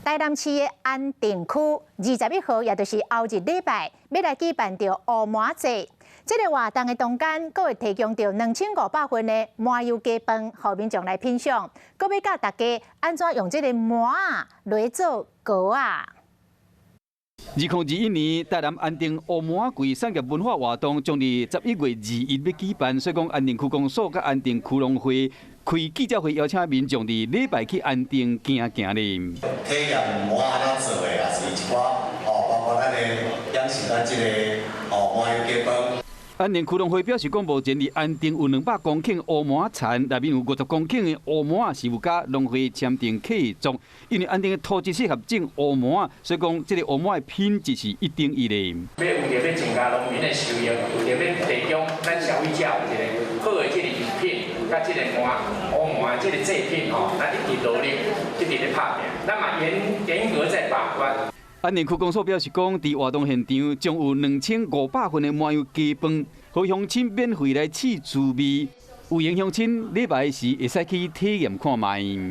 台南市的安定區21號，也就是後日禮拜，欲來舉辦著烏糜節。這个活動的中間，閣會提供著2500份的麻油雞飯，予民眾來品嚐。閣欲教大家按怎用這个糜仔來做糕仔。2021年台南安定烏糜仔季產業文化活動將佇11月21欲舉辦，所以講安定區公所佮安定區農會開記者會，邀請民眾佇禮拜去安定行行咧。體驗糜仔怎做的，也是一寡哦，包括咱的養殖咱這个哦麻油雞飯。安定區農會表示講，目前佇安定有200公頃烏糜仔田，內面有50公頃的烏糜仔是有佮農會簽訂契約，因為安定的土質適合種烏糜仔，所以講這个烏糜的品質是一等一的。欲為著欲增加農民的收益，為著欲提供咱消費者有一个好的這个飲品，佮這个烏糜這个製品吼，咱一直努力，一直咧拍拚，咱嘛嚴嚴格在把關。安定區公所表示講，佇活動現場將有2500份的麻油雞飯，予鄉親免費來試滋味。有緣鄉親禮拜時會使去體驗看覓。